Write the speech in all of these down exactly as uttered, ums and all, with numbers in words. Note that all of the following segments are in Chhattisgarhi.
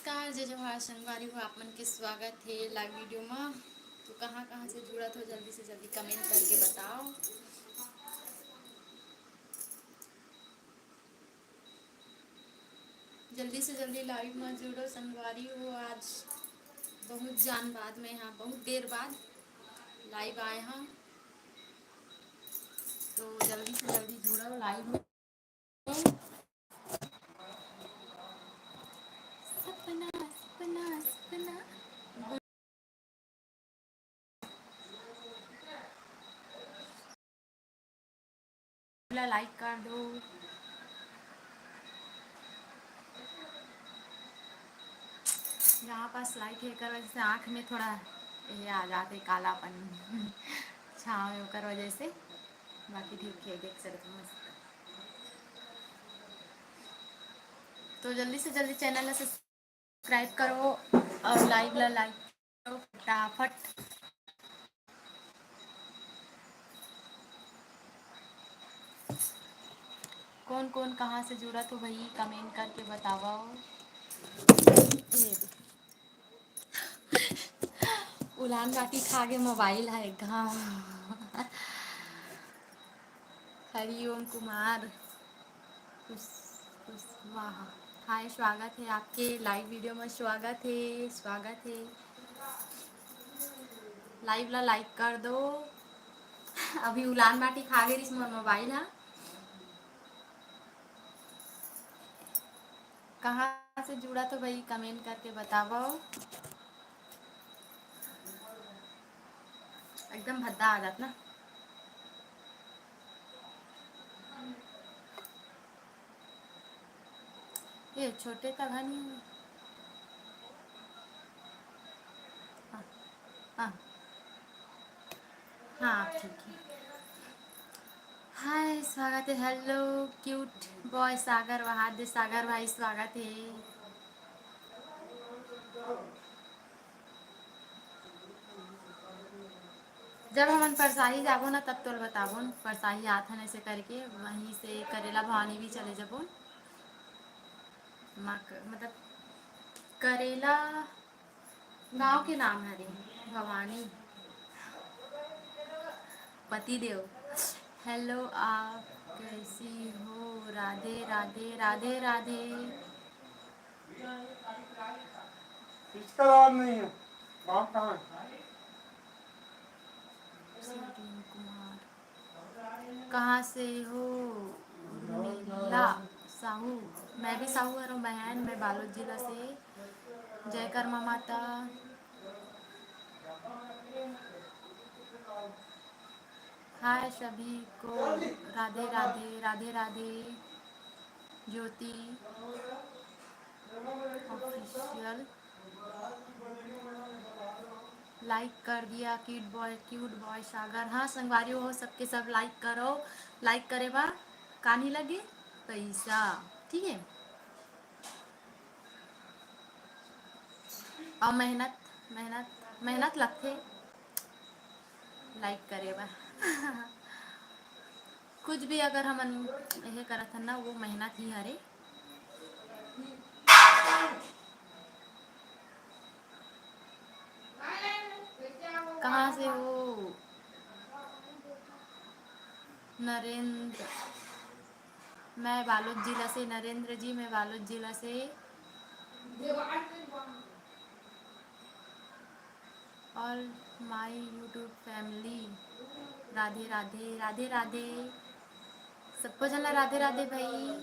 नमस्कार, जय जोहार संगवारी हो, आप मन के स्वागत हे लाइव वीडियो म। तो कहाँ कहाँ से जुड़त हो, जल्दी से जल्दी कमेंट करके बताओ। जल्दी से जल्दी लाइव म जुड़ो संगवारी हो। आज बहुत जान बाद में, हाँ, बहुत देर बाद लाइव आए हैं, तो जल्दी से जल्दी जुड़ो लाइव में। सपना, सपना, सपना। ला लाइक कर दो। यहाँ पास लाइट हे, एकर वजह से आँख में थोड़ा ये आ जाते, कालापन छाँव हे, ओकर वजह से। बाकी ठीक है, देख सकते हो मस्त। तो जल्दी से जल्दी चैनल ला सब्सक्राइब करो और लाइव ला लाइक करो फटाफट। कौन कौन कहाँ से जुड़त हो भाई, कमेंट करके बतावव। उलान बाटी खा गे मोबाइल ह एक घाव। हरिओम कुमार कुश-, कुशवाहा। हाय, स्वागत है आपके लाइव वीडियो में, स्वागत है, स्वागत है। लाइव ला लाइक कर दो। अभी उलान बाटी खा गे रिस मोर मोबाइल ह। कहाँ से जुड़त हो भाई, कमेंट करके बतावव। एकदम भद्दा आ जात ना। ये छोटे तभा नहीं। हाँ, हाँ। हाँ, आप ठीक है। हाय, स्वागत है। हेलो, क्यूट बॉय सागर, वहाद सागर भाई, स्वागत है। जब हमन परसाही जाबो ना, तब तोल बताबो न, परसाही आथन ऐसे करके, वहीं से करेला भवानी भी चले जाबो। माँ क-, मतलब, करेला गांव के नाम हरे भवानी। पतिदेव, हेलो, आप कैसी हो? राधे राधे, राधे राधे। इसका आवाज नहीं है। बाप कहाँ है? सुदीन कुमार, कहाँ से हो? उर्मिला साहू, मैं भी साहू हरव बहन, मैं बालोद जिला से। जय कर्मा माता। हाय सभी को, राधे राधे, राधे राधे। ज्योति ऑफिशियल लाइक कर दिया, क्यूट बॉय, क्यूट बॉय सागर। हाँ संगवारी हो, सबके सब लाइक करो, लाइक करे बा का नहीं लगे पैसा, ठीक है। और मेहनत, मेहनत, मेहनत लगथे लाइक करे बा। कुछ भी अगर हमन ये करत हन ना, वो मेहनत ही हरे। कहाँ से हो? नरेंद्र, मैं बालोद जिला से। नरेंद्र जी, मैं बालोद जिला से। All my YouTube family, Radhe Radhe, Radhe Radhe. सबको झन ला राधे राधे भाई,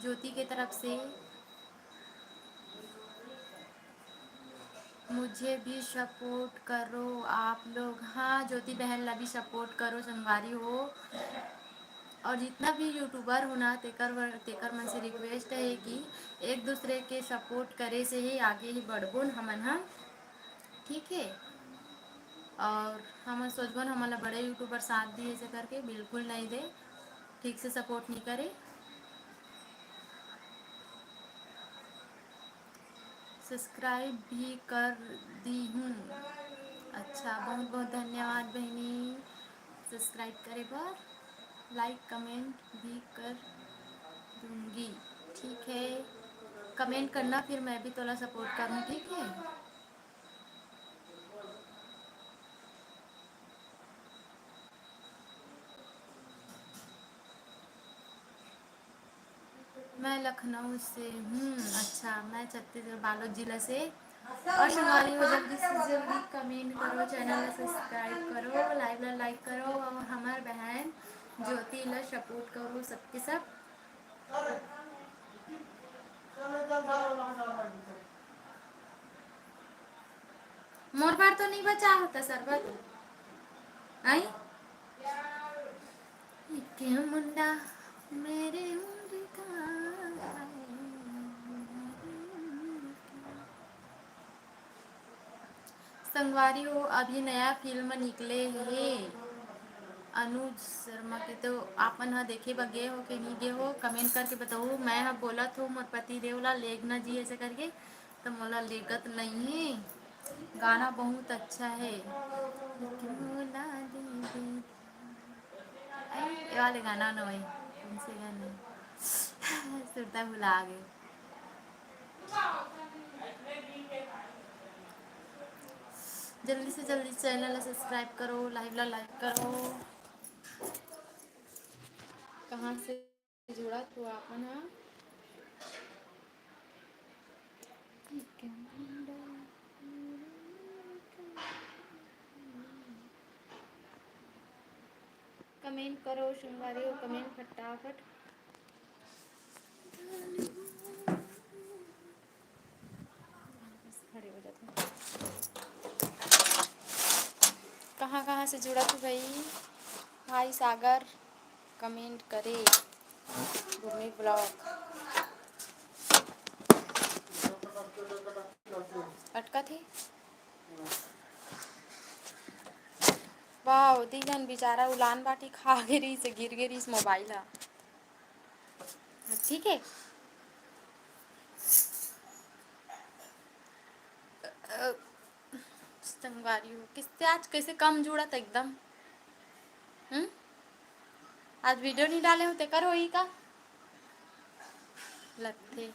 ज्योति के तरफ से। मुझे भी सपोर्ट करो आप लोग। हाँ, ज्योति बहन ला भी सपोर्ट करो संगवारी हो। और जितना भी यूट्यूबर हो ना, तेकर बर-, तेकर मन से रिक्वेस्ट है कि एक दूसरे के सपोर्ट करे से ही आगे ही बढ़बोन हमन ह, ठीक है। और हमन सोचबोन हमन ला बड़े यूट्यूबर साथ दिए से करके, बिल्कुल नहीं दे, ठीक से सपोर्ट नहीं करे। सब्सक्राइब भी कर दी हूँ। अच्छा, बहुत बहुत धन्यवाद बहनी सब्सक्राइब करे बर। लाइक कमेंट भी कर दूंगी, ठीक है। कमेंट करना, फिर मैं भी तोला सपोर्ट करूँ, ठीक है? मैं लखनऊ से हूँ। अच्छा, मैं छत्तीसगढ़ बालोद जिला से। और संगवारी हो, जल्दी से जल्दी कमेंट करो, चैनल ला सब्सक्राइब करो, लाइव ला लाइक करो और हमार बहन ज्योति ला सपोर्ट करो, सबके सब। मोर बार तो नहीं बचा होता शरबत, आई? के मुंडा मेरे उम्र का है। संगवारी हो, अभी नया फिल्म निकले हे अनुज शर्मा के, तो आपन ह देखे बर गे हो के नहीं गे हो, कमेंट करके बताओ। मैं ह बोलत हूँ मोर पति देव ला लेग ना जी ऐसे करके, तो मोला लेगत नहीं है। गाना बहुत अच्छा है। मोला दे दे। आई, ये वाले गाना ना भाई, कौन से गाने? सुरता भुला गए। जल्दी से जल्दी चैनल ला सब्सक्राइब करो, लाइव ला लाइक करो। कहाँ से जुड़ा तू आपन हा? कमेंट करो संगवारी हो, कमेंट फटाफट। खड़े हो जाते हैं। कहाँ कहाँ से जुड़ा तू भाई? भाई सागर कमेंट करे, गुरमीत ब्लॉग। अटका थे। वाह, दीगन बेचारा उलान बाटी खा गे रहीस, गिर गे रहीस मोबाइल ह। ठीक है। अ, संगवारी हो, किससे आज कैसे कम जुड़त एकदम? हम्म? आज वीडियो नहीं डाले हो, तेकर होई का? लगथे।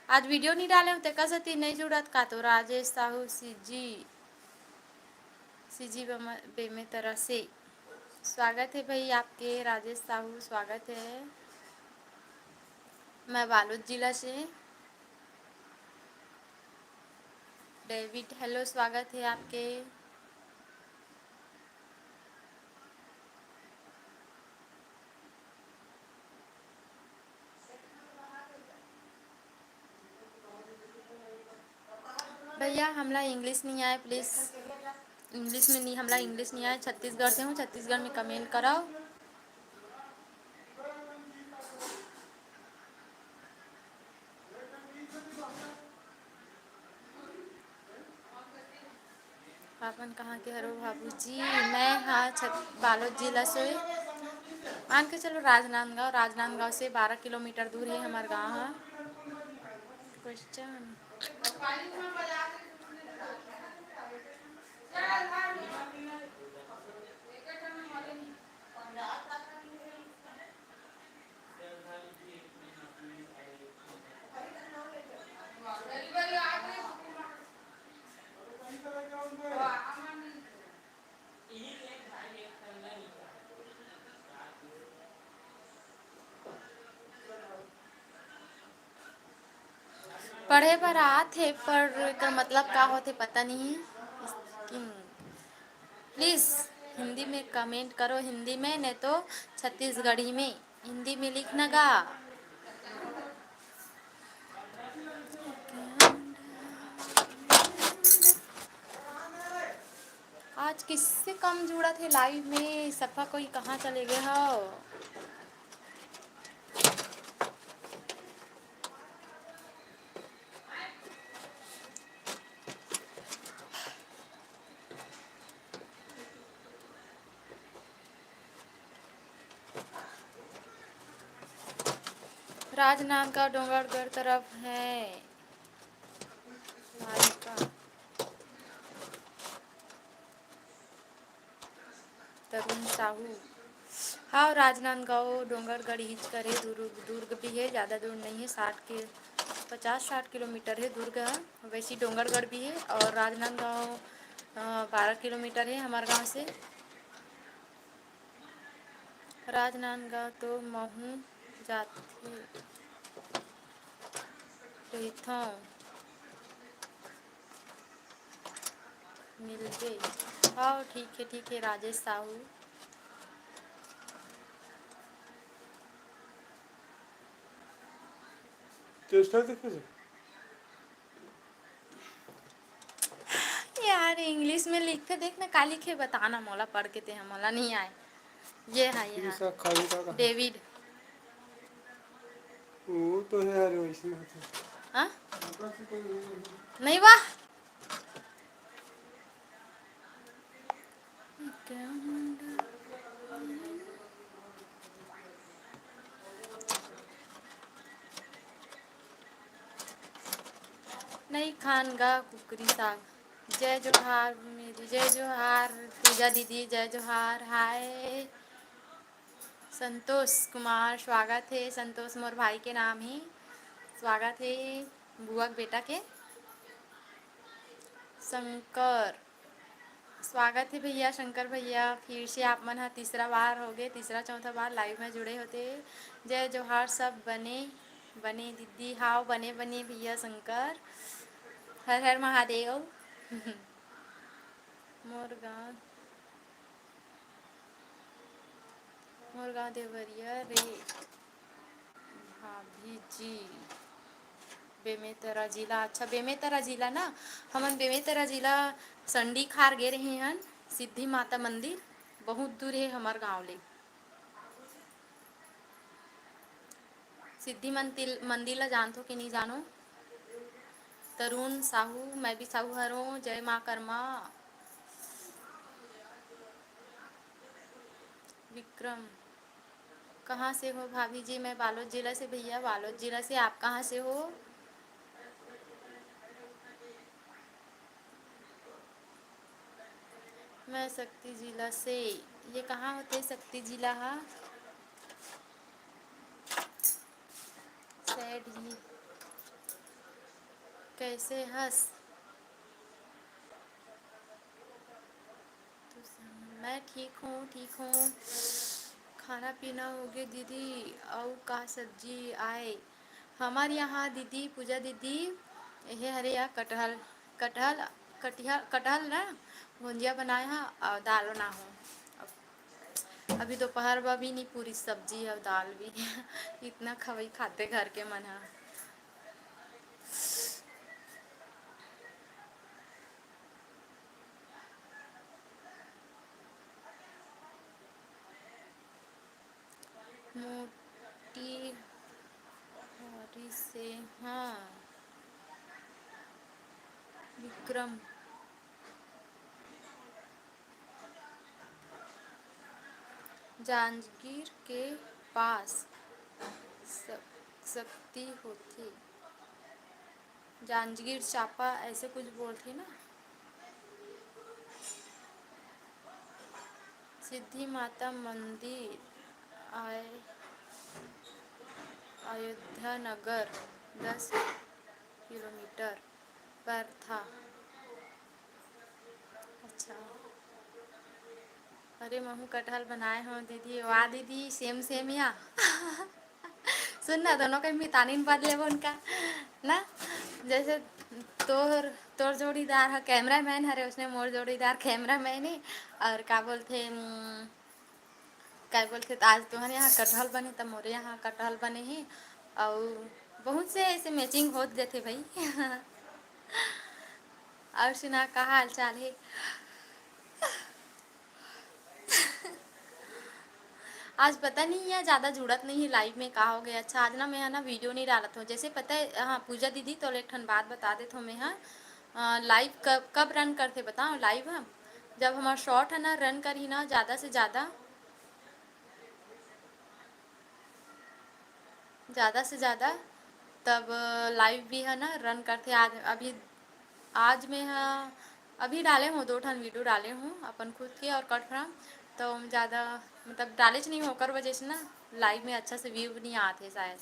आज वीडियो नहीं डाले हो, तेकर सेती नहीं जुड़त का? तो राजेश साहू सीजी, सीजी बेमे तरह से स्वागत है भाई आपके, राजेश साहू, स्वागत है। मैं बालोद जिला से। डेविड, हेलो, स्वागत है आपके। भैया, हमला इंग्लिश नहीं आए, प्लीज। इंग्लिश में नहीं, हमला इंग्लिश नहीं आए। छत्तीसगढ़ से हूँ, छत्तीसगढ़ में कमेंट कराओ। आपन कहाँ के हरो बाबूजी? मैं हा छत-, बालोद जिला से। मान के चलो राजनांदगांव, राजनांदगांव से बारह किलोमीटर दूर है हमार गांव हा। क्वेश्चन। पढ़े बर आत हे, पर एकर मतलब का होथे, पता नहीं। स्किंग। प्लीज हिंदी में कमेंट करो, हिंदी में, नहीं तो छत्तीसगढ़ी में। हिंदी में लिखना गा। आज किससे कम जुड़ा थे लाइव में, सफा कोई कहाँ चले गए हो? राजनांदगांव डोंगरगढ़ तरफ है। तरुण साहू। हाँ, राजनांदगांव डोंगरगढ़ हिच करे, दुर्ग, दुर्ग भी है, ज़्यादा दूर नहीं है, साठ के पचास साठ किलोमीटर हे दुर्ग ह। वैसे डोंगरगढ़ भी हे और राजनांदगांव, अ, बारह किलोमीटर हे हमर गांव से। राजनांदगांव तो महूं जाथे रहिथंव, मिलबे। हाँ, ठीक हे, ठीक हे, राजेश साहू। चेष्टा देखे से। यार, English में लिखथे, देख ना, का लिखे, बता ना मोला, पढ़ के ते ह, मोला नहीं आए। ये हा, ये हा। ईसा खाली का कहा? डेविड। वो तो है यार, वैसे ही होता है। हाँ? नहीं वाह। नहीं खान गा कुकरी साग। जय जोहार मेरी, जय जोहार पूजा दीदी, जय जोहार। हाय संतोष कुमार, स्वागत हे। संतोष मोर भाई के नाम हे। स्वागत हे बुआ के बेटा के। शंकर, स्वागत हे भैया, शंकर भैया, फिर से आप मन ह तीसरा बार होगे, तीसरा चौथा बार live में जुड़े होते। जय जोहार, सब बने, बने दीदी, हाव बने, बने भैया शंकर, हर हर महादेव। मोर गाँव, मोर गाँव देवरिया रे। भाभी जी, बेमेतरा जिला। अच्छा, बेमेतरा जिला ना, हमन बेमेतरा जिला संडी खार गे रहे हन, सिद्धि माता मंदिर, बहुत दूर हे हमर गांव ले। सिद्धि मंदिर, मंदिर ला जानथो कि नहीं जानो? तरुण साहू, मैं भी साहू हरों, जय माँ कर्मा। विक्रम, कहाँ से हो भाभी जी? मैं बालोद जिला से भैया, बालोद जिला से। आप कहाँ से हो? मैं सक्ती जिला से। ये कहाँ होथे सक्ती जिला हा? सैड ही। कैसे हस? मैं ठीक हूँ, ठीक हूँ। खाना पीना होगे दीदी, अउ का सब्जी आए? हमर यहाँ दीदी, पूजा दीदी, एहे हरे या कटहल, कटहल, कटिया, कटहल ना भुंजिया बनाए हा अउ दाल बनाए हो। अब, अभी दोपहर बर भी नहीं पूरी सब्जी अउ दाल भी। इतना खवई खाते घर के मन हा। मोतीहारी से, हाँ, विक्रम। जांजगीर के पास स-, सक्ती होथे। जांजगीर चांपा ऐसे कुछ बोलथे ना। सिद्धि माता मंदिर, आय-, अयोध्या नगर दस किलोमीटर पर था। अच्छा, अरे महू कटहल बनाए हो दीदी। वाह दीदी, same same या। सुन ना, दोनों के मितानिन बदले उनका ना, जैसे तोर, तोर जोड़ीदार ह cameraman हरे, उसने मोर जोड़ीदार cameraman हे। और का बोलथे, उम, का बोलथे, त आज तोहर यहाँ कटहल बने, त मोरे यहाँ कटहल बने हे। अउ बहुत से ऐसे matching होत जथे भाई। और सुना, का हाल चाल हे? आज पता नहीं है, ज़्यादा जुड़त नहीं है live में, का हो गया। अच्छा, आज ना मैं है ना video नहीं डालत हूँ। जैसे पता है, हाँ, पूजा दीदी, तो एक ठन बात बता देत हूँ मैं, हाँ, अ, live कब, कब run करथे बताओ live हम? जब हमार short है ना run करही ना ज़्यादा से ज़्यादा, ज़्यादा से ज़्यादा, तब live भी है ना run करथे। आज अभी, आज मैं ह अभी डाले हूँ, दो ठन video डाले हूँ अपन खुद के और कट फ्राम, तो ज़्यादा मतलब डालेच नहीं हूँ, ओकर वजह से ना live में अच्छा से view नहीं आते शायद।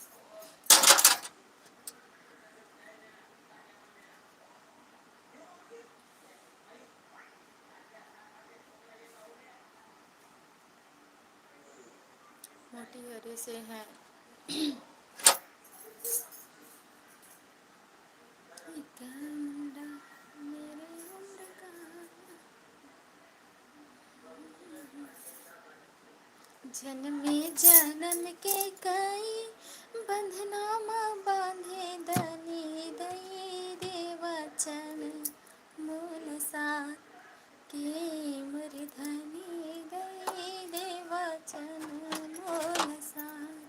मोटी हरे से है। इतना मेरे उम्र का। जनमे जनम के कई बंधना म बांधे दनी दई दे वचन मोल साथ के मोर धनी दई दे वचन मोल साथ।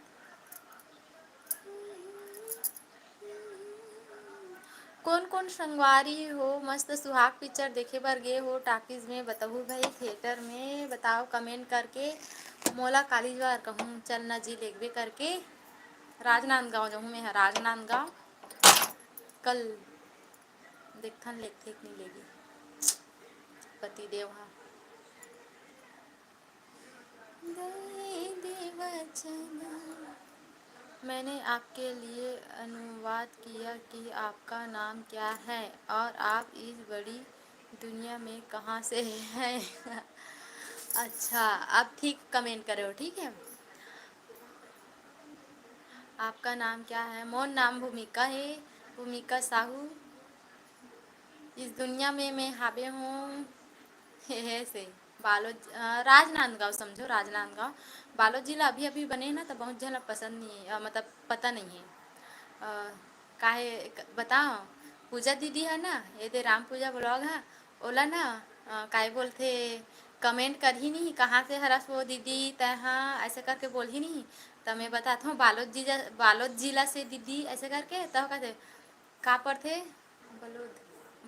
कोन कोन संगवारी हो मस्त सुहाग पिक्चर देखे बर गे हो टाकीज में? बताहू भाई, थिएटर में बताओ comment करके। मोला कालीज वार कहूँ चल ना जी लेगबे करके। राजनांदगांव जाहूँ मैं ह, राजनांदगांव। कल देखथन लेगथे कि नहीं लेगे पति देव हा। दे दे वचन। मैंने आपके लिए अनुवाद किया कि आपका नाम क्या है और आप इस बड़ी दुनिया में कहाँ से हैं। अच्छा, आप ठीक comment करे हो, ठीक है। आपका नाम क्या है? मोर नाम भूमिका है, भूमिका साहू। इस दुनिया में मैं हावे हूँ। हे, हे से बालोद, अ, राजनांदगांव समझो, राजनांदगांव। बालोद जिला अभी अभी बने ना, तो बहुत झन ला पसंद नहीं है, अ, मतलब पता नहीं है। अ, काहे क-, बताओ, पूजा दीदी है ना, ये दे राम पूजा vlog है, ओला ना, अ, काहे बोलथे, comment करही नहीं, कहाँ से हरस वो दीदी तैं हा, ऐसे करके बोलही नहीं। तो मैं बताता हूँ, बालोद जिला, बालोद जिला से दीदी ऐसे करके, तो कहते का पढ़थे? बलोद,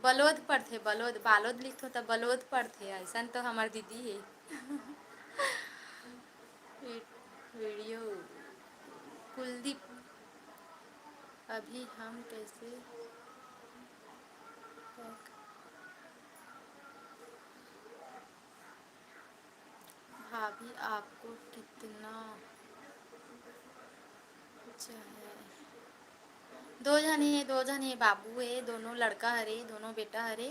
बलोद पढ़थे, बलोद, बालोद लिखथो त बलोद पढ़थे, अइसन तो हमर दीदी हे। वी-, वीडियो, कुलदीप, अभी हम कैसे भाभी, आपको कितना चाहे? दो झन हे, दो झन हे, बाबू हे, दोनों लड़का हरे, दोनों बेटा हरे।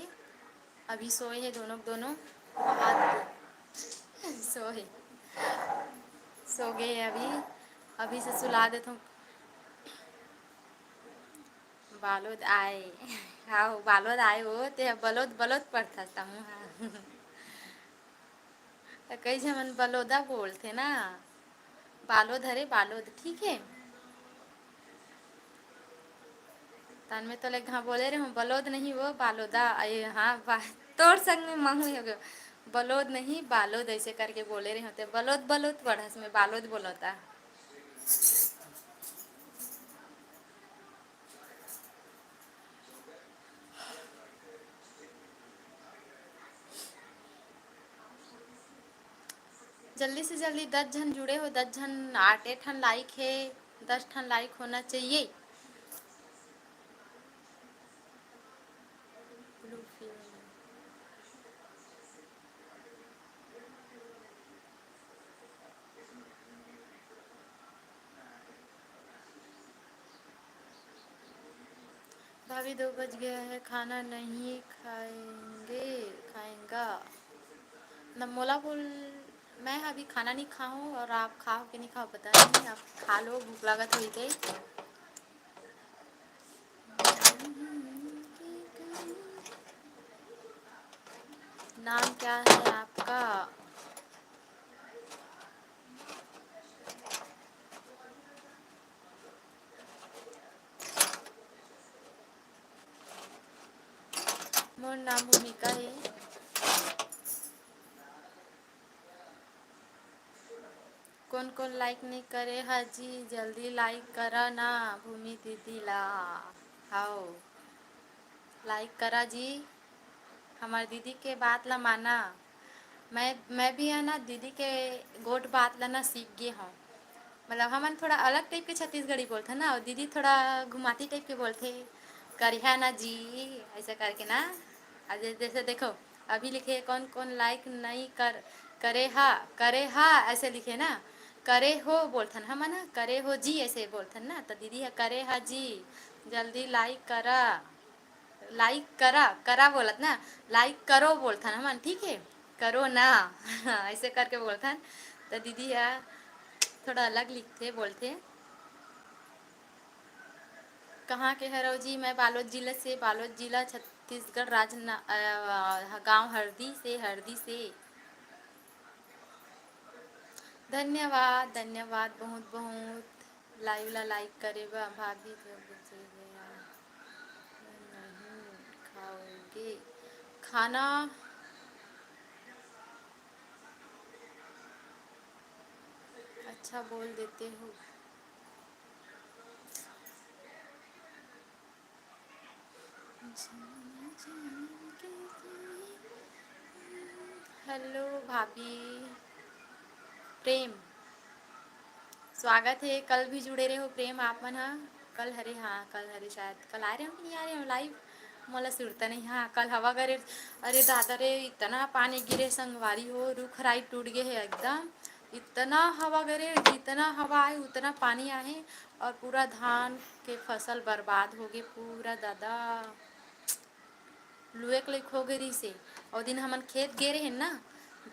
अभी सोए हे दोनों, दोनों हाथ सोए, सो गए अभी। अभी से सुला देथों। बालोद आए, हाँ, बालोद आए हो, ते बलोद, बलोद पढ़थस तहूँ, हाँ। त कई झन मन बलोदा बोलथे ना, बालोद हरे बालोद, ठीक है। तन में तो ले घा बोले रहे हूँ, बलोद नहीं वो बालोदा, अये हाँ, बा-, तोर संग में महू हो गयो, बलोद नहीं बालोद, ऐसे करके बोले रहे होते, बलोद बलोद पढ़स में बालोद बोलता। जल्दी से जल्दी दस झन जुड़े हो, दस झन, आठे ठन लाइक हे, दस ठन लाइक होना चाहिए। भाभी, दो बज गया है, खाना नहीं खाएंगे, खाएंगा। न मोला बोल, मैं अभी खाना नहीं खाऊं और आप खाओ कि नहीं खाओ पता नहीं, आप खा लो, भूख लागत होई के। नाम क्या है आपका? मोर नाम भूमिका हे। कोन कोन लाइक नहीं करे हा जी, जल्दी लाइक करा ना भूमि दीदी ला। हाओ, लाइक करा जी, हमार दीदी के बात ला माना। मैं, मैं भी है ना दीदी के गोठ बात ला ना सीख गे हूँ। मतलब हमन थोड़ा अलग टाइप के छत्तीसगढ़ी बोलथे ना, और दीदी थोड़ा घुमाती टाइप के बोलथे, करिहा ना जी, ऐसा करके ना। आज जैसे देखो, अभी लिखे कौन कौन लाइक नहीं कर, करे हा, करे हा ऐसे लिखे ना, करे हो बोलथन हमन ह, करे हो जी ऐसे बोलथन ना, तो दीदी ह करे हा जी, जल्दी लाइक करा, लाइक करा, करा बोलत ना, लाइक करो बोलथन हमन, ठीक है, करो ना। ऐसे करके बोलथन। तो दीदी ह थोड़ा अलग लिखथे, बोलथे। कहाँ के हरव जी? मैं बालोद जिला से, बालोद जिला, छत्तीसगढ़ राज्य, न-, अ, गांव हरदी से, हरदी से। धन्यवाद, धन्यवाद बहुत बहुत। Live ला like करे बर भाभी तो। नहीं खाओगे खाना? अच्छा बोल देते हो। Hello भाभी प्रेम, स्वागत हे। कल भी जुड़े रहे हो प्रेम आप मन ह। कल हरे, हाँ, कल हरे शायद। कल आए रहे हो कि नहीं आए रहे हो live? मोला सुरता नहीं। हाँ, कल हवा गिरे। अरे दादा रे, इतना पानी गिरे संगवारी हो, रुख राई टूट गए हे एकदम। इतना हवा गिरे, जितना हवा आए उतना पानी आए, और पूरा धान के फसल बर्बाद हो गए पूरा दादा। लुए के लइक हो गए रहिसे। और दिन हमन खेत गे रहे ना,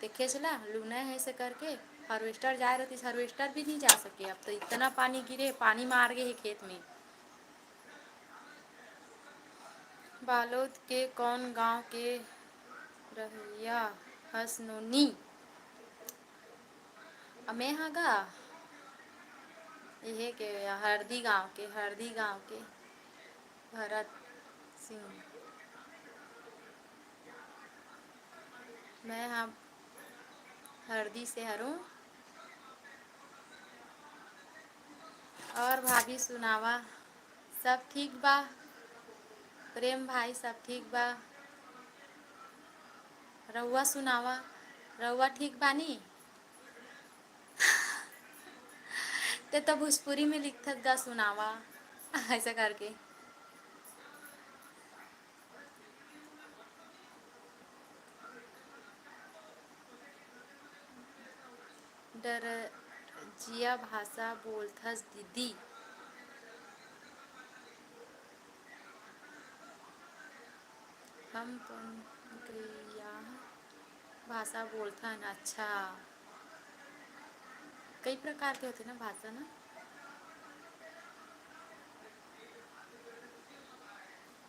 देखे चला लूना है ऐसे करके। Harvester जाए रहती, harvester भी नहीं जा सके। अब तो इतना पानी गिरे, पानी मार गए है खेत में। बालोद के कौन गांव के रहइया हस नोनी? अमे हा गा, इहे के हरदी गांव के, हरदी गांव के भरत सिंह। मैं हा हरदी से हरहूँ। और भाभी सुनावा, सब ठीक बा? प्रेम भाई, सब ठीक बा? रउआ सुनावा, रउआ ठीक बानी? ते तो भोजपुरी में लिखत गा सुनावा, ऐसा करके। डरजिया भाषा बोलथस दीदी। हम पंकैया भाषा बोलथन। अच्छा, कई प्रकार के होथे ना भाषा ना।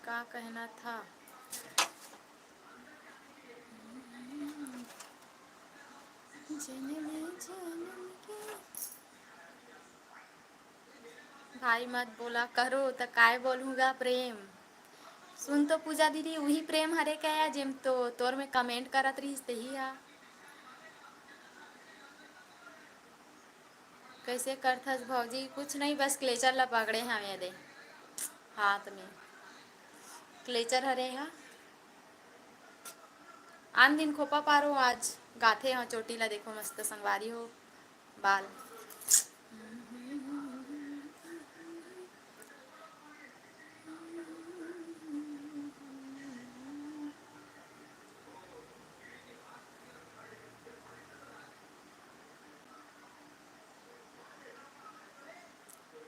का कहना था? जन्म जन्म के भाई मत बोला करो, त काय बोलहूँ गा प्रेम? सुन तो पूजा दीदी, उही प्रेम हरे का, जेम तो तोर में comment करत रहिस, तेही हा। कैसे करथस भौजी? कुछ नहीं, बस clutcher ला पकड़े हवे दे हाथ में। Clutcher हरे हा। आन दिन खोपा पारो, आज गाथे हा चोटी ला। देखो मस्त संगवारी हो बाल।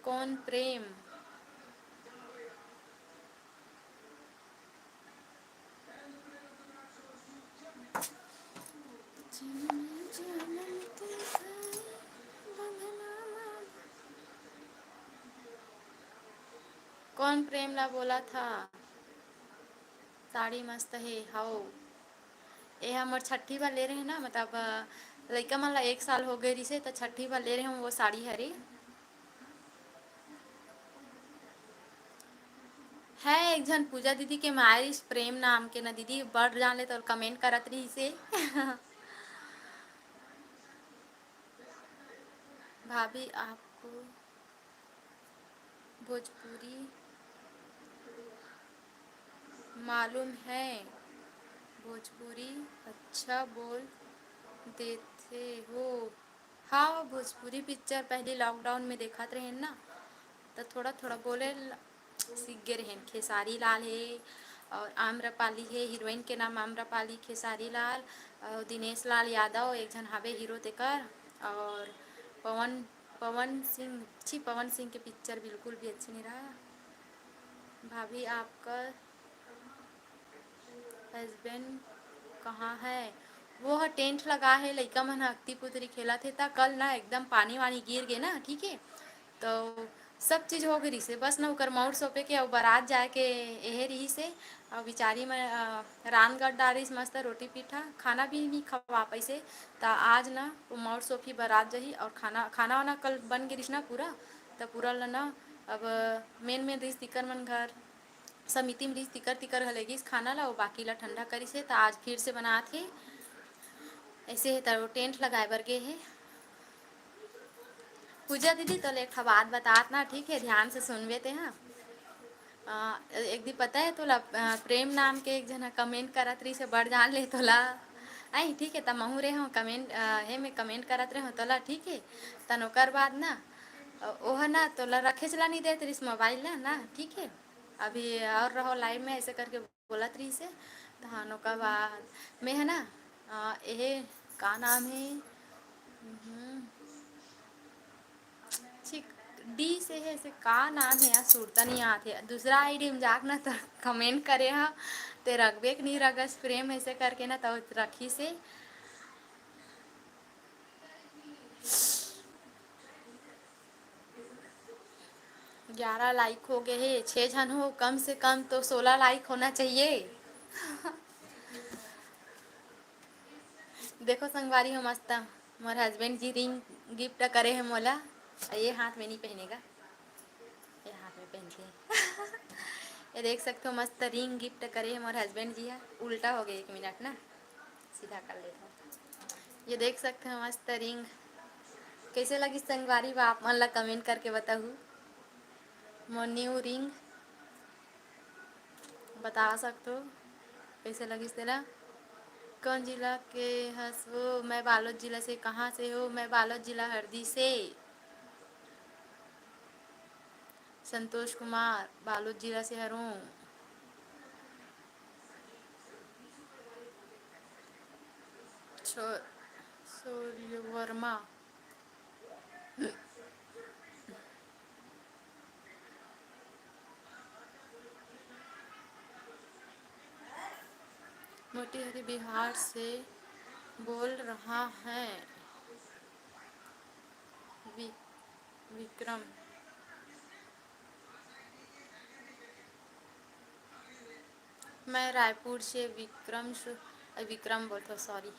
कौन प्रेम? कौन प्रेम ला बोला था? साड़ी मस्त हे, हव। एहा मोर छट्ठी बार ले रहे ना, मतलब, अ, लइका मन ला एक साल हो गए रिसे, त छट्ठी बार ले रहे हूँ वो साड़ी हरे। है एक झन पूजा दीदी के मारिस प्रेम नाम के ना दीदी, बड़ जान ले तो comment करत रहिसे। भाभी आपको भोजपुरी मालूम है? भोजपुरी अच्छा बोल देथे हो। हाँ, भोजपुरी picture पहली lockdown में देखत रहेन ना, त थोड़ा थोड़ा बोले ल-, सीख गे रहेन। खेसारी लाल हे और आम्रपाली हे, heroine के नाम आम्रपाली, खेसारी लाल और दिनेश लाल यादव एक झन हावे hero तेकर, और पवन पवन सिंह, छी, पवन सिंह के picture बिल्कुल भी अच्छे नहीं रहा। भाभी, आपका husband कहाँ है? वो ह टेंट लगा हे, लइका मन ह अक्ती पुतरी खेलत हे, त कल ना एकदम पानी वानी गिर गे ना, ठीक हे, तो सब चीज हो गे रिहिसे, बस ना ओकर मउर सौंपे के अउ बारात जाए के एहे रिहिसे। अउ बिचारी मन, अ, रांध गढ़ डारिस मस्त रोटी पीठा, खाना भी नी खवा पाइसे। त आज ना वो मउर सौंपही, बारात जाही अउ खाना, खाना वाना कल बन गे रिहिस ना पूरा, त पूरा ल ना अब मेन मेन रिहिस तिकर मन घर, समिति में रिहिस तिकर, तिकर घले गिस खाना ला, वो बाकी ला ठंडा करिस हे, त आज फिर से बनात हे। ऐसे हे त वो टेंट लगाए बर गे हे। पूजा दीदी, तोला एक ठा बात बतात ना, ठीक हे, ध्यान से सुनबे ते, हाँ। अ, एक दिन पता हे तोला, अ, प्रेम नाम के एक झन कमेंट करत रहिस हे, बड़ जान ले तोला। आई, ठीक हे, त महू रे हूँ कमेंट, अ, हे में कमेंट करत रहे हूँ तोला, ठीक हे। तन ओकर बाद ना, अ, ओह ना तोला रखे चला नहीं देत रहिस मोबाइल ला ना, ठीक हे। अभी और रहो लाइव में, ऐसे करके बोलत रहिस हे। तहान ओकर बाद में है ना, अ, एहे का नाम हे? हम्म, ठीक, डी से हे, से का नाम हे यार, सुरता नहीं आत हे। दूसरा आईडी में जाके ना तो कमेंट करे हा, ते रखबे के नहीं रखस प्रेम ऐसे करके ना, तो रखिस हे। ग्यारह लाइक हो गए हे, छः झन हो, कम से कम तो सोलह लाइक होना चाहिए। देखो संगवारी हो, मस्त मोर हस्बैंड जी रिंग गिफ्ट करे हे मोला। ये हाथ में नहीं पहनेगा, ये हाथ में पहनते हैं। ये देख सकते हो, मस्त रिंग गिफ्ट करे हे मोर हस्बैंड जी हा। उल्टा हो गया, एक मिनट ना, सीधा कर लेता हूँ। ये देख सकते हो, मस्त रिंग। कैसे लगी संगवारी बा, आप मन ला कमेंट करके बताहू। मोर न्यू रिंग बता सकते हो कैसे लगिस तेला। कौन जिला के हस वो? मैं बालोद जिला से। कहाँ से हो? मैं बालोद जिला हरदी से। संतोष कुमार, बालोद जिला से हरों। छो-, सूर्य वर्मा। मोतिहारी बिहार से बोल रहा है वि-, विक्रम। मैं रायपुर से विक्रम सु-, अ, विक्रम बोलथो, सॉरी।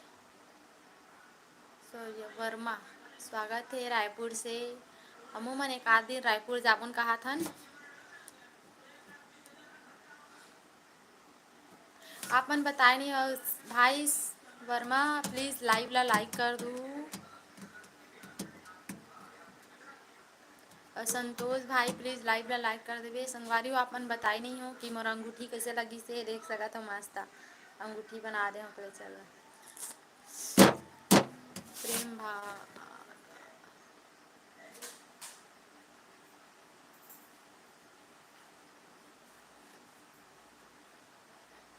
सूर्य वर्मा, स्वागत हे रायपुर से। हमू मन एक आध दिन रायपुर जाबोन कहाथन। आप मन बताए नहीं हो भाई वर्मा, प्लीज लाइव ला लाइक कर दू। अउ संतोष भाई, प्लीज लाइव ला लाइक कर देबे। संगवारी हो, आप मन बताए नहीं हो कि मोर अंगूठी कैसे लगिस हे। देख सकत हो, मस्त अंगूठी बना दे हो, चलो। प्रेम भा-,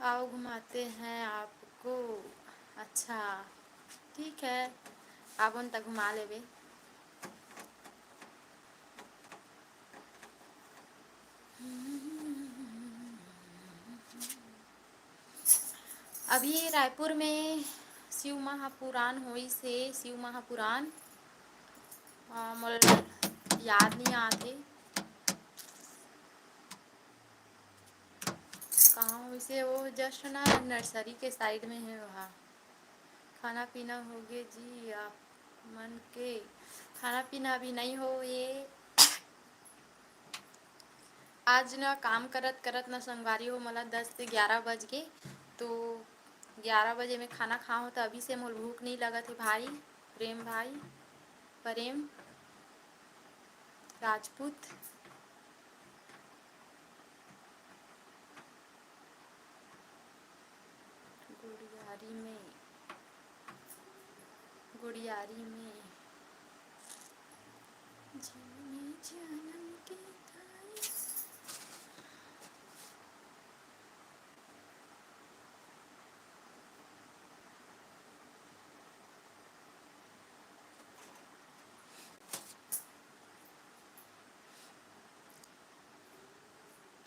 आओ घुमाते हैं आपको। अच्छा, ठीक है, आबोन त घुमा लेबे। अभी रायपुर में शिव महापुराण होइस हे, शिव महापुराण, अ, मोला याद नहीं आत हे कहाँ होइस हे, वो just ना नर्सरी के साइड में हे वहाँ। खाना पीना होगे जी आप मन के? खाना पीना अभी नहीं होए। आज ना काम करत करत ना संगवारी हो, मोला दस से ग्यारह बज गे, तो ग्यारह बजे में खाना खाओ, तो अभी से मोला भूख नहीं लगत हे भाई। प्रेम भाई, प्रेम राजपूत। गुड़ियारी में, गुड़ियारी में। जीने जन्म के खाए।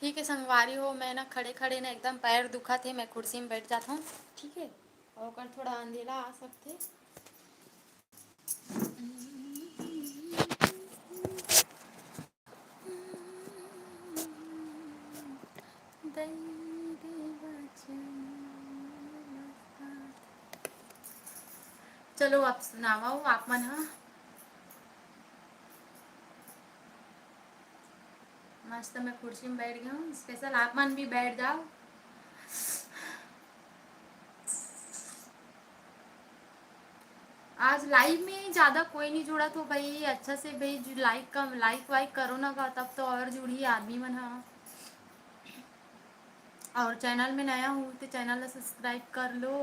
ठीक है संगवारी हो, मैं ना खड़े खड़े ना एकदम पैर दुखत हे, मैं कुर्सी में बैठ जात हूँ, ठीक है। ओकर थोड़ा अंधेला आ सकथे। चलो, आप सुनावव, आप मन ह। मस्त मैं कुर्सी में बैठ गया हूँ, स्पेशल आप मन भी बैठ जाओ। आज लाइव में ज़्यादा कोई नहीं जुड़ा, तो भाई अच्छा से भाई लाइक का, लाइक वाइक करो ना का, तब तो और जुड़ी आदमी मन ह। और चैनल में नया हूँ तो चैनल ला सब्सक्राइब कर लो।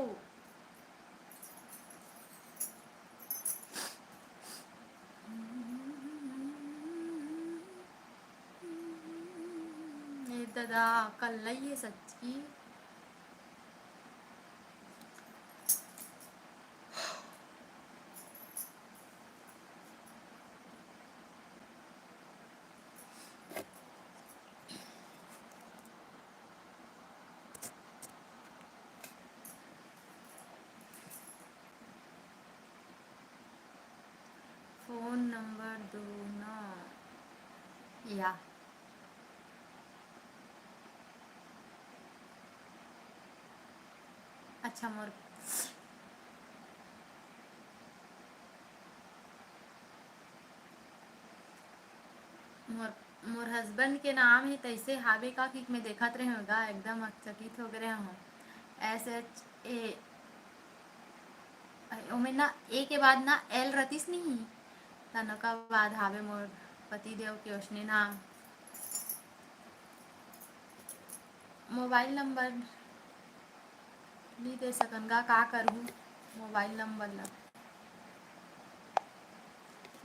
ए दादा, कल्ला ही है सच्ची। फोन नंबर दो ना या। अच्छा, मोर, मोर, मोर हस्बैंड के नाम हे, तैसे हावे का कि मैं देखत रहे हों गा, एकदम अचकित हो गए हूँ। एस एच ए, ओमे ना ए के बाद ना एल रतिस नहीं, तन ओकर बाद हावे मोर पतिदेव के ओसने नाम। मोबाइल नंबर नहीं दे सकन गा, का करहूँ मोबाइल नंबर ला?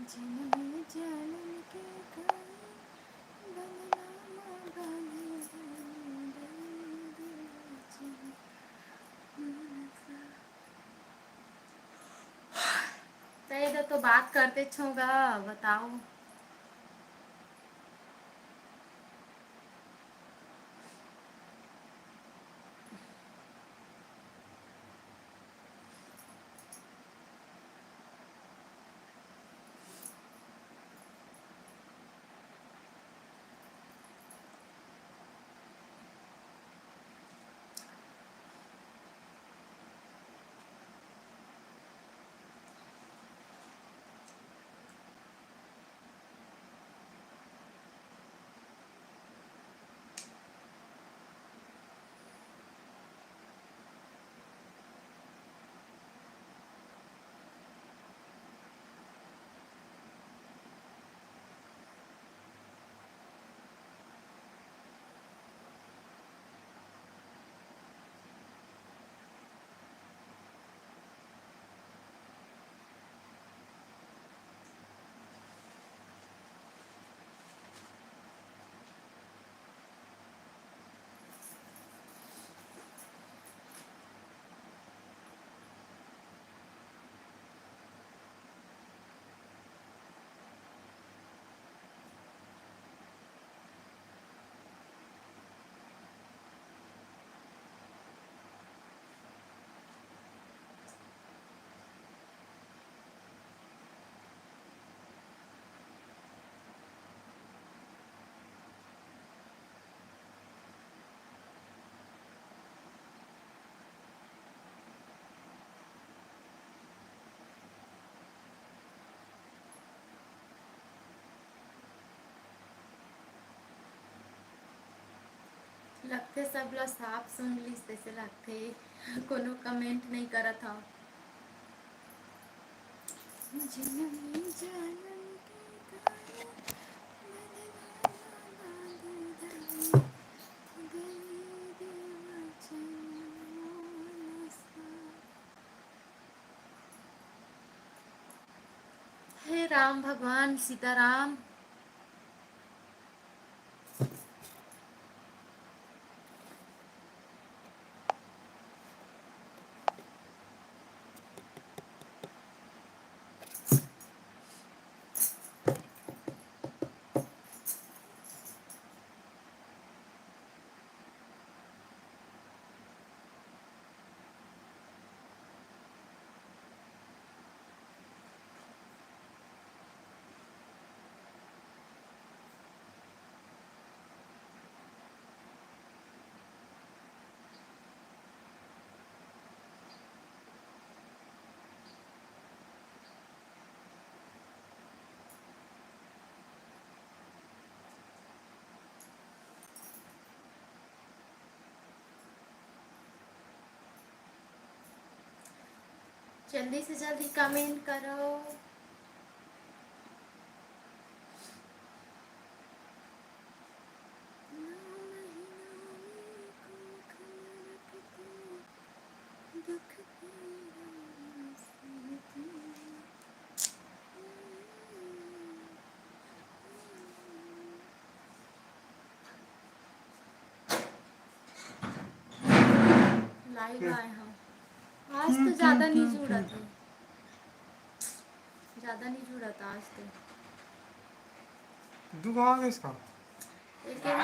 जनम जनम के कोई बंधना मा बांधे, दर्द वचन मनसा। तै दा तो बात करते छो गा, बताओ। लगथे सब ला साफ सुन लिस तैसे लगथे। कोनो कमेंट नहीं करत हव। जनम जनम के काया बंधना बांधे धरे, दे दे वचन मनसा। हे राम भगवान सीताराम। जल्दी से जल्दी कमेंट करो। लाइव आए हम। आज तो ज्यादा नहीं जुड़त है, ज्यादा नहीं जुड़त आज तो। दू गो आ गए इसका। एक है ना।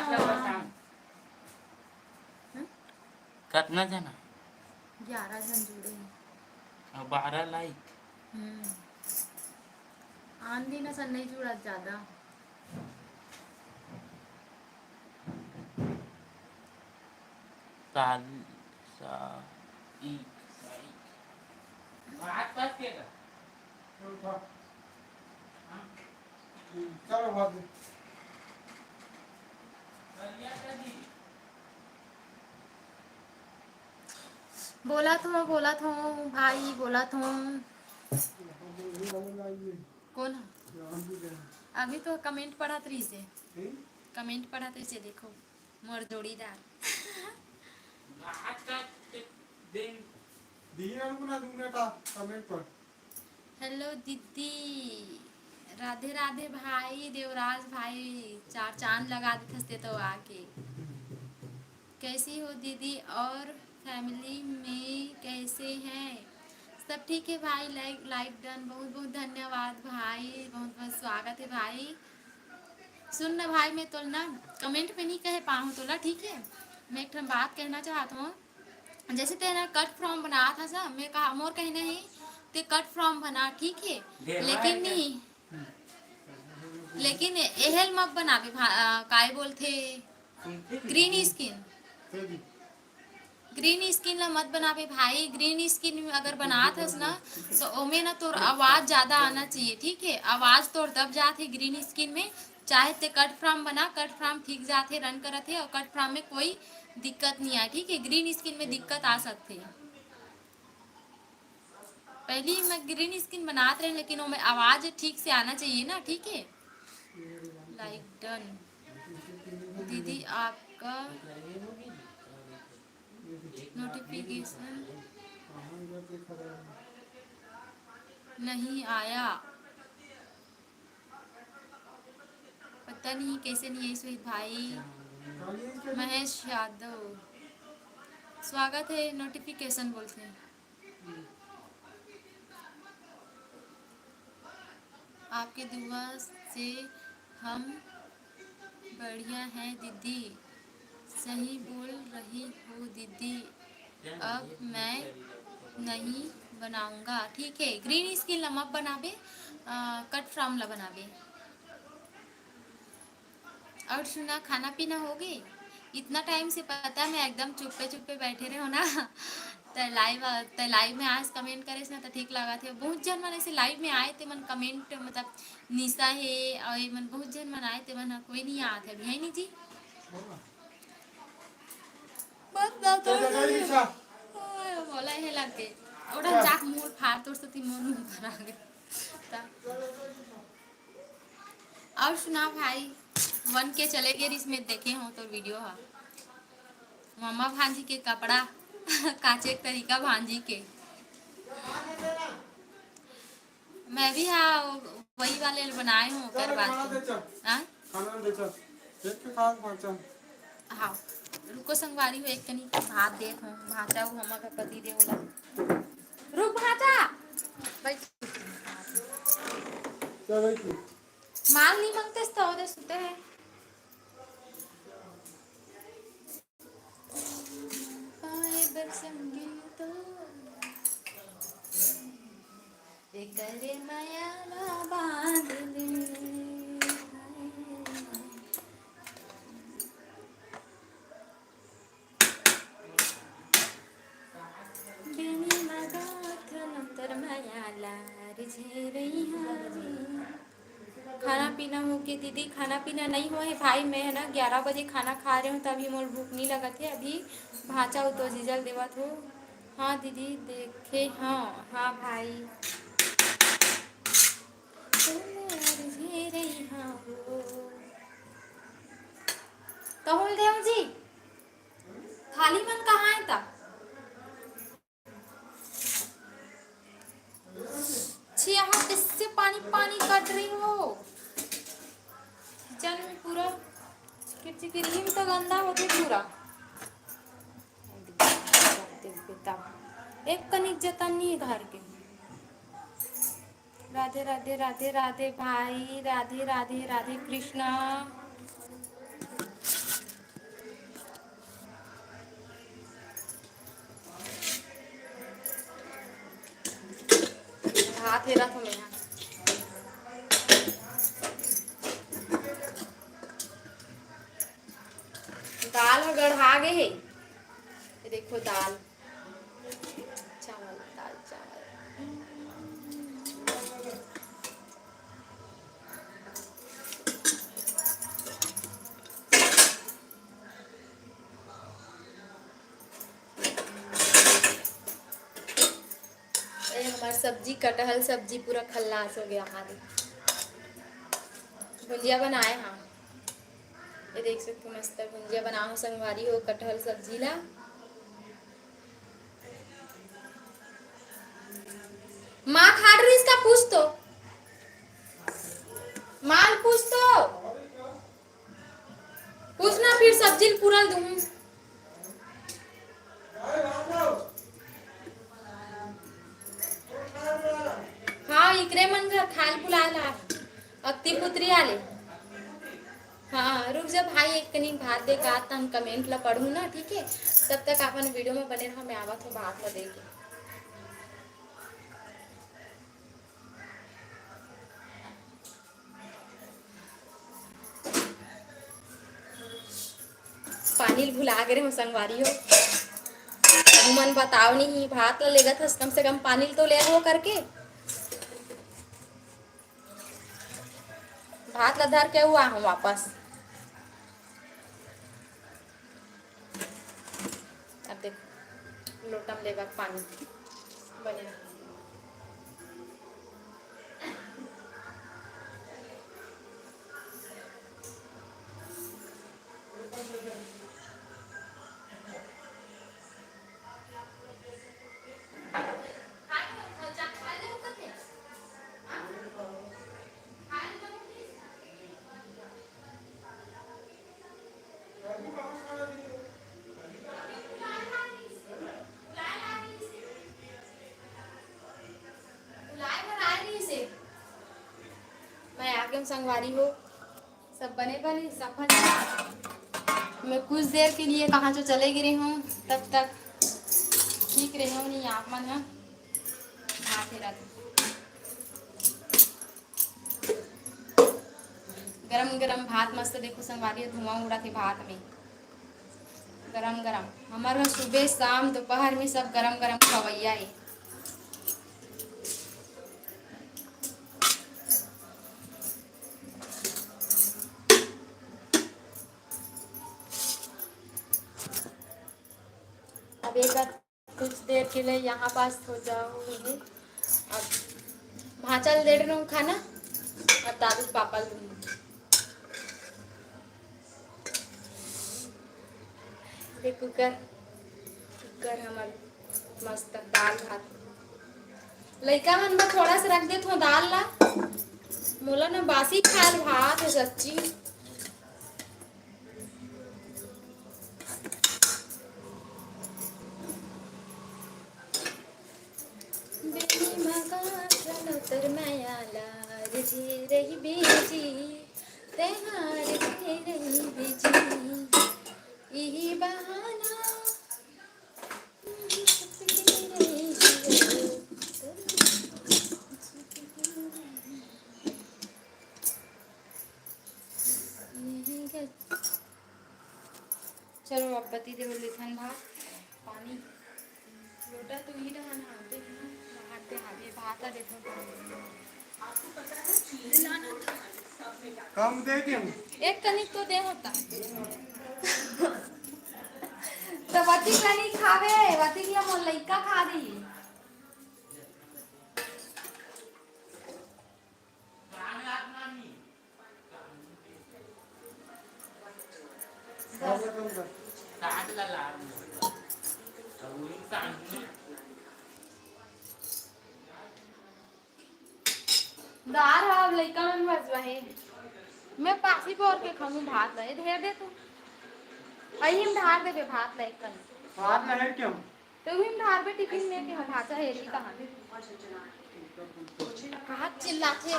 हम्म? कतना जना? ग्यारह जन जुड़े हैं। और बारह लाइक। हम्म। आन दिन असन नहीं जुड़त ज्यादा। ताल-, सा-, ईक, सा-, ईक। हाथ पास के का? चलो, भाग दे। बोलत हों, बोलत हों, भाई, बोलत हों। कौन? अभी तो कमेंट पढ़त रहिसे। कमेंट पढ़त रहिसे, देखो, मोर जोड़ीदार। दिए ना, दूंगा का कमेंट पर। हेलो दीदी, राधे राधे भाई, देवराज भाई, चार चांद लगा देथस ते तो आके। कैसी हो दीदी और फैमिली में कैसे हैं? सब ठीक है भाई, लाइक, लाइक डन, बहुत बहुत धन्यवाद भाई, बहुत बहुत स्वागत है भाई। सुन ना भाई, मैं तोला ना कमेंट में नहीं कहे पाऊँ तोला, ठीक है? मैं एक ठन बात कहना चाहत हूँ, जैसे तें ना कट फ्रॉम बनात हस ना, मैं कहा, मोर कहना है, तें कट फ्रॉम बना, ठीक है? लेकिन नहीं, लेकिन एहल मत बनाबे, भा-, आ, काय बोलथे, ग्रीन स्किन। ग्रीन स्किन ला मत बनाबे भाई। ग्रीन स्किन अगर बनात हस ना, तो ओमे ना तोर आवाज ज्यादा आना चाहिए, ठीक है? आवाज तोर दब जात है ग्रीन स्किन में। चाहे ते कट फ्रॉम बना, कट फ्रॉम ठीक जात है, रन करत है, और कट फ्रॉम में कोई दिक्कत नहीं आए, ठीक है? ग्रीन स्किन में दिक्कत आ सकते है। पहली मैं ग्रीन स्किन बनात रहे, लेकिन ओमे आवाज ठीक से आना चाहिए ना, ठीक है? लाइक डन। दीदी, आपका नोटिफिकेशन नहीं आया, पता नहीं कैसे नहीं आई, सुहित भाई। महेश यादव, स्वागत है, नोटिफिकेशन बोलते हैं। आपके दुआ से हम बढ़िया हैं दीदी। सही बोल रही हो दीदी, अब मैं नहीं बनाऊंगा। ठीक है, ग्रीन स्किन ला मत बनाबे, कट फ्रॉम ला बनाबे। और सुना, खाना पीना हो गई? इतना टाइम से पता मैं एकदम चुप्पे चुप्पे बैठे रहे हो ना। त लाइव, त लाइव में आज कमेंट करे ना, त ठीक लगा थे। बहुत जन मन ऐसे लाइव में आए थे, मन कमेंट, मतलब, निशा है और ये मन बहुत जन मन आए थे, मन कोई नहीं आते अभी, है नहीं जी? बस ना तो तो जगह ही बिछा। ओए, बोला है लग गए। ओड़ा क्या? चाक मोर फाड़ तोर से ती मोर मुंह पर आ गए। त और सुना भाई, वन के चले गए रिस में देखे हो तो वीडियो हा। मामा भांजी के कपड़ा काचे के तरीका भांजी के। मैं भी हाँ, वही वाले बनाए हूँ ओकर चल, बाद खाना के। दे चल। हाँ? खाना दे चल। देख के खा, खा चल। हाँ, रुको संगवारी हो, एक कनी भात देत हूँ, भांचा हूँ, हमा का पति देव ला। रुक भांचा, बैठ। चल, बैठ। माल नहीं मांगते तो ओदे सुते हैं। पाए बर संगी तो एकरे माया ला बांध ले। बेनी लगाथन अंतर माया ला रिझे रही हारी। खाना पीना हो के दीदी? खाना पीना नहीं हो है भाई, मैं है ना ग्यारह बजे खाना खा रहे हूँ, तभी मोर भूख नहीं लगत है। अभी भांचा हो तो जीजल देवत हो। हाँ दीदी, देखे हाँ, हाँ भाई। तुम यार घेरे हाँ हो। तहुल देव जी, थाली मन कहाँ है ता? छी, यहाँ किससे पानी पानी कट रही हो? किचन में पूरा चिकिर चिकिर, ईम तो गंदा होते पूरा। एक कनिक जतन नहीं है घर के। राधे राधे, राधे राधे भाई, राधे राधे, राधे कृष्णा। हाथ हेरा तो मैं। दाल ह गढ़ा गे हे। ये देखो दाल, चावल, दाल चावल। ए, हमार सब्जी, कटहल सब्जी पूरा खल्लास हो गया। हाँ, भुंजिया बनाए हाँ। ये देख सकते हो, मस्त भुंजिया बनाए हो संगवारी हो, कटहल सब्जी ला। माँ खाड़ रही इसका पूछ तो, माल पूछ तो। पूछना फिर सब्जी ल पूरा दूँ। हाँ, इकरे मन घर खाल बुलाए ला। अक्ति पुत्री आले। हाँ, रुक जा भाई, एक कनी भात दे का, तन comment ला पढ़ू ना, ठीक है? तब तक अपन video में बने रहो, मैं आवत हूँ भात ला दे के। पानी ल भुला गे रेहेंव संगवारी हो। तुमन बताओ नहीं, भात ल लेगत हस, कम से कम पानी ल तो ले हो करके। भात ल धर के हुआ हूँ वापस। अब देखो, लोटा म लेगा पानी बने। मैं आगे संगवारी हो, सब बने बने, सफल। मैं कुछ देर के लिए कहाँ जो चले गे रेहेंव, तब तक ठीक रेहेंव नहीं आप मन ह। भात हे रात। गरम गरम भात मस्त, देखो संगवारी, धुआं उड़त हे भात में। गरम गरम, हमर घर सुबह शाम दोपहर में सब गरम गरम खवैया हे। अब एक बार कुछ देर के लिए यहाँ पास हो जाओ। अब भांचा ल दे रहा हूँ खाना, अब दादू पापा ल दूंगी। देख कुकर, कुकर हमर मस्त दाल भात। लइका मन बर थोड़ा सा रख देत हो दाल ला, मोला ना बासी खायल भात है सच्ची। बेनी मगा चलो तर मया लार जे रही बेजी, तेहार जे रही बेजी, इही बहाना। चलो, अब पति देव लेथन भात पानी। लोटा तो ही रहन हाथे में, हाथे हाथे भात आ देखो। कम दे के हूँ। एक कनिक तो दे होता। तो वतिक ला नहीं खावे, वतिक ला मोर लइका खा दी। दार ह अब लइका मन बचवा हे। मैं पासी बोर के खाऊं भात ला, ए धेर दे तू। अही में धार देबे भात ला एक कन। भात ला है क्यों? तो उही में धारबे टिफिन में के भाषा हेरी कहाँ? कहाँ चिल्लाथे?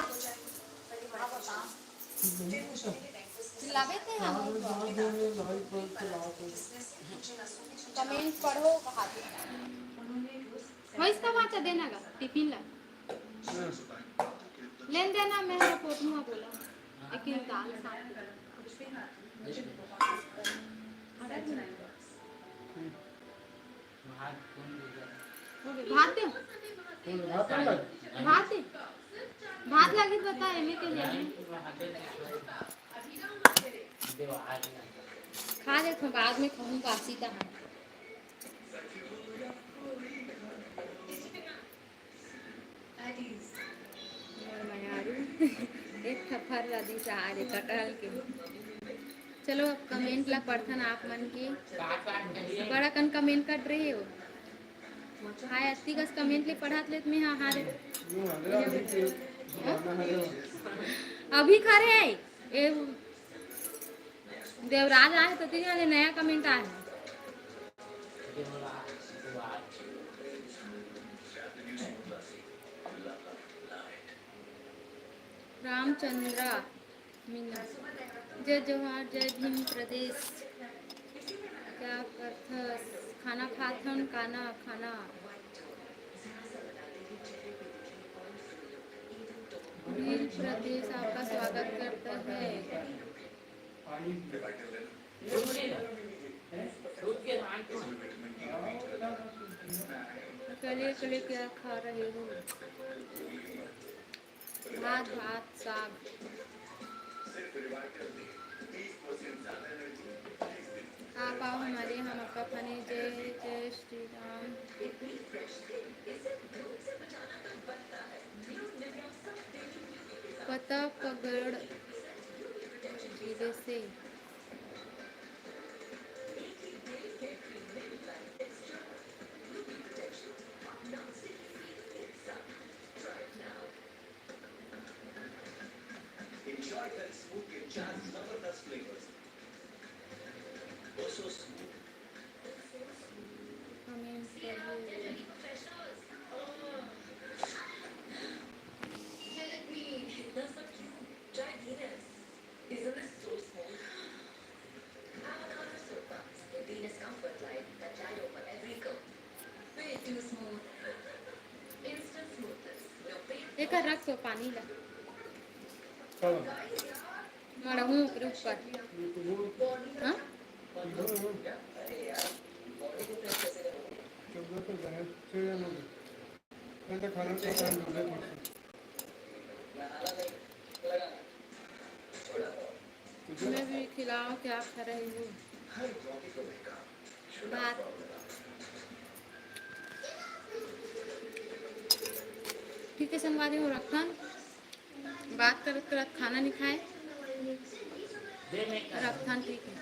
चिल्लाबे ते हम। कमेंट पढ़ो कहाँ पे? वही इसका भाषा देना गा टिफिन ला। लेन देना मैं रिपोर्ट में बोला। एक दाल साग। भात दे। भात दे। भात लगे तो बता, एमे के जाने। खा ले तो बाद में कहूँ बासी का है। मोर मयारू एक ठा फर ला दिस आरे कटहल के। चलो, अब कमेंट ला पढ़थन आप मन के। बड़ा कन कमेंट कट रहे हो। हाय, अत्ती कस कमेंट ले पढ़त लेत में हा, हारे। अभी खरे है। ए, देवराज आए तो तीन आने नया कमेंट आए। रामचंद्रा मीना, जय जोहार, जय भीम प्रदेश। क्या करथस? खाना खाथन, काना खाना। भीम प्रदेश आपका स्वागत करता है। चलिए, चलिए, क्या खा रहे हो? भात, भात, साग। आप आओ हमारे, हम आपका खाने। जय जय श्री राम। पता पगड़ जिले से। Enjoy the smooth के चार जबरदस्त flavors। Oh, so smooth। Comment करिए। Isn't this so smooth? Avocado soap, the Venus Comfort Light that tide over every curl. Way too smooth. Instant smoothness. Your pain एकर रख तो पानी ला। चलो। मड़हूँ ओकरे ऊपर। हाँ? चौदह तो बहन से या ना। मैं तो खाना तो खाने लगा था। मैं भी खिलाओ, क्या खा रही हूँ? भात। ठीक है संगवारी हो, रखन। बात करत करत खाना नहीं खाए। रखन, ठीक है।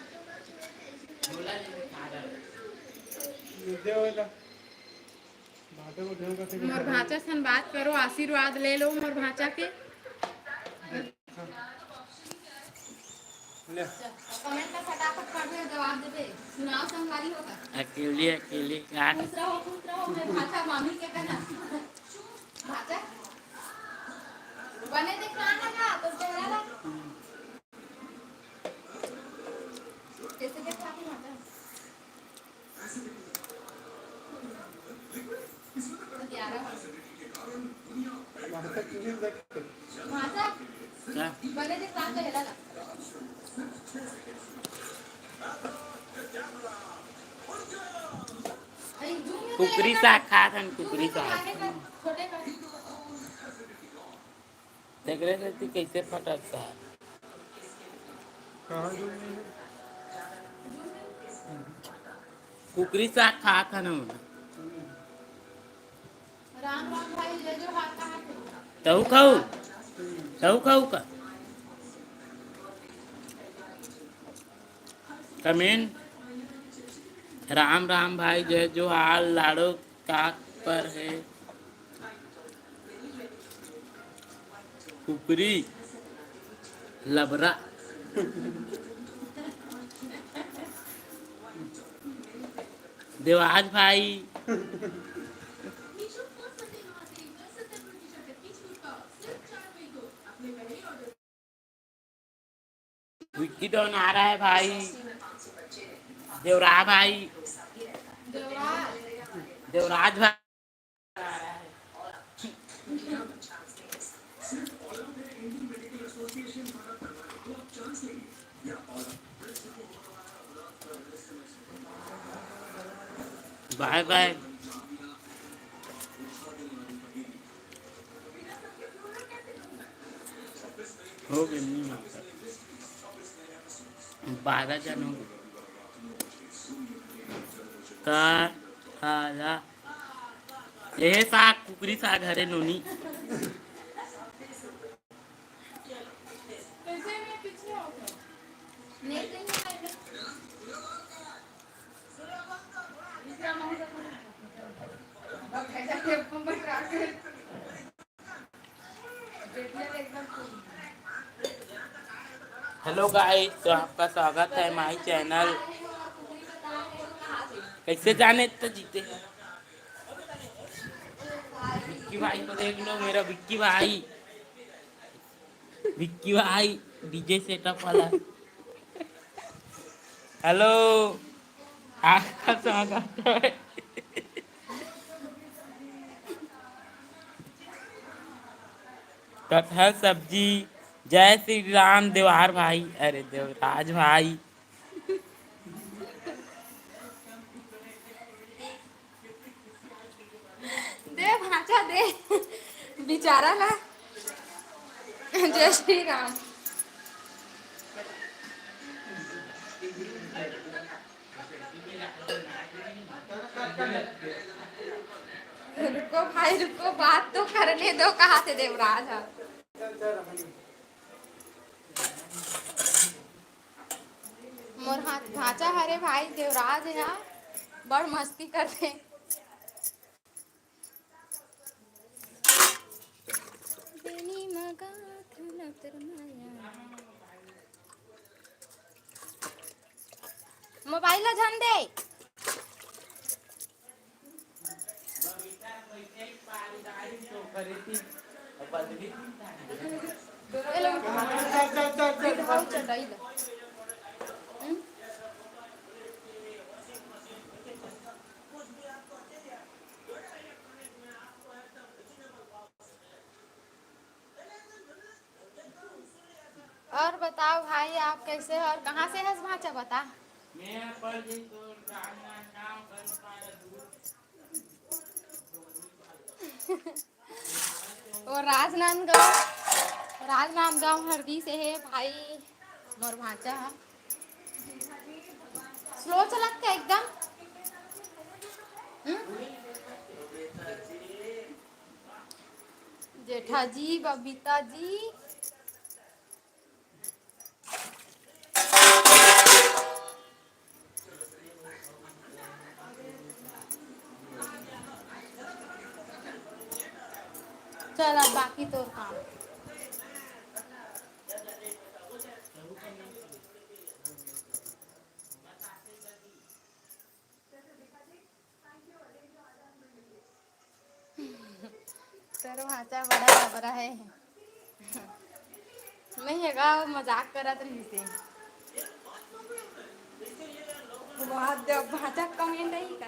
मोर भांचा सन बात करो, आशीर्वाद ले लो मोर भांचा के। ले। कमेंट ला फटाफट पढ़ ले, जवाब देबे। सुनाओ संगवारी हो का? अकेली, अकेली, यार। खुश रहो, खुश रहो, मैं भांचा मामी के कहना। भांचा। बने देखना ना का, तो चेहरा ला। कैसे देखा आपने भांचा? कुकरी साग खात हन, कुकरी साग। तेकरे सेती कइसे फटकता? कहाँ जुड़ नहीं है? कुकरी साग खात हन हमन। राम राम भाई, जय जोहार, कहाँ थे? तहु खाऊ? तहु खाऊ का? कमेंट। राम राम भाई, जय जोहार, लाड़ो का पर है। कुकरी, लबरा। देवाज भाई। विक्की डॉन आ रहा है भाई। देवरा भाई। देवराज भाई। बाय बाय। हो गए, नहीं आता। बारह जन हो गए। का हाला? एहे साग, कुकरी साग हरे नोनी। हेलो गाइस, तो आपका स्वागत है माय चैनल। कैसे जाने तो जीते। विक्की भाई को देख लो, मेरा विक्की भाई, विक्की भाई डीजे सेटअप वाला। हेलो, आपका स्वागत है। कटहल सब्जी। जय श्री राम देवार भाई, अरे देवराज भाई। दे भांचा दे, बिचारा ला। जय श्री राम। रुको भाई रुको, बात तो करने दो, कहा थे देवराज ह। मोर हाथ भांचा हरे भाई देवराज ह, बड़ मस्ती करथे। मोबाइल ला झन दे। और बताओ भाई, आप कैसे हो और कहाँ से हस भांचा, बता। वो राजनांदगांव, राजनांदगांव हरदी से है भाई, मोर भांचा ह। स्लो चलत का एकदम। हम्म? जेठा जी, बबीता जी। चल, अब बाकी तोर काम। तोर भांचा बड़ा लबरा है। नहीं है गा, मजाक करत रहिस हे। भांचा कमेंट नहीं का।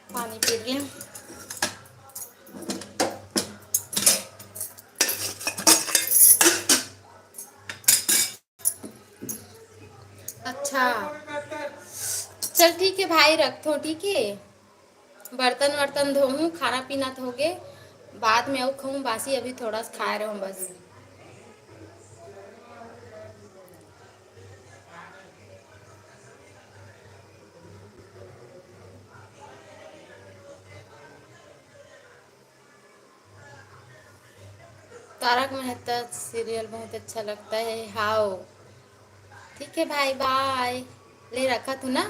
पानी पी लेन। अच्छा, चल ठीक है भाई, रखथों, ठीक है। बर्तन वर्तन धोहूँ, खाना पीना तो होगे, बाद में अउ खाऊँ बासी, अभी थोड़ा सा खाए रहूँ बस। तारक मेहता सीरियल बहुत अच्छा लगता है। हाओ, ठीक है भाई, बाय। ले रखा तू ना।